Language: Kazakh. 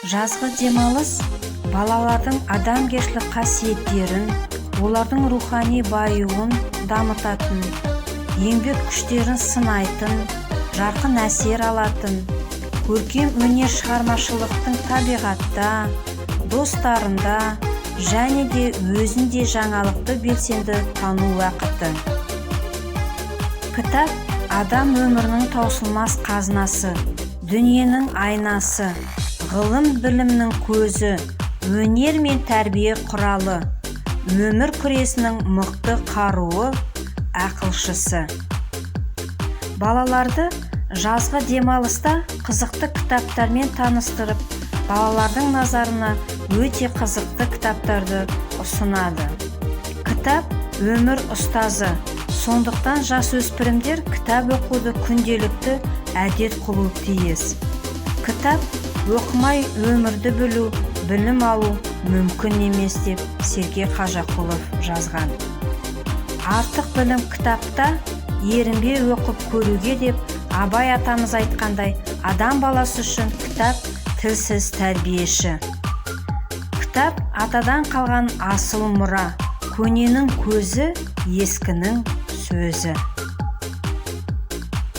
Жазғы демалыс балалардың адамгершілік қасиеттерін, олардың рухани баюын дамытатын, еңбек күштерін сынайтын, жарқын әсер алатын, көркем өнер шығармашылықтың табиғатта, достарында және де өзінде жаңалықты белсенді тану уақыты. Кітап – адам өмірінің таусылмас қазынасы, дүниенің айнасы, ғылым білімнің көзі, өнер мен тәрбие құралы, өмір күресінің мықты қаруы, ақылшысы. Балаларды жазғы демалыста қызықты кітаптармен таныстырып, балалардың назарына өте қызықты кітаптарды ұсынады. Кітап – өмір ұстазы. Сондықтан жасөспірімдер кітап оқуды күнделікті әдет қылу тиіс. Кітап оқымай өмірді білу, білім алу мүмкін емес деп Серке Қажықұлов жазған. Артық білім кітапта, ерінбе оқып көруге деп Абай атамыз айтқандай, адам баласы үшін кітап – тілсіз тәрбиеші. Кітап – атадан қалған асыл мұра, көненің көзі, ескінің сөзі.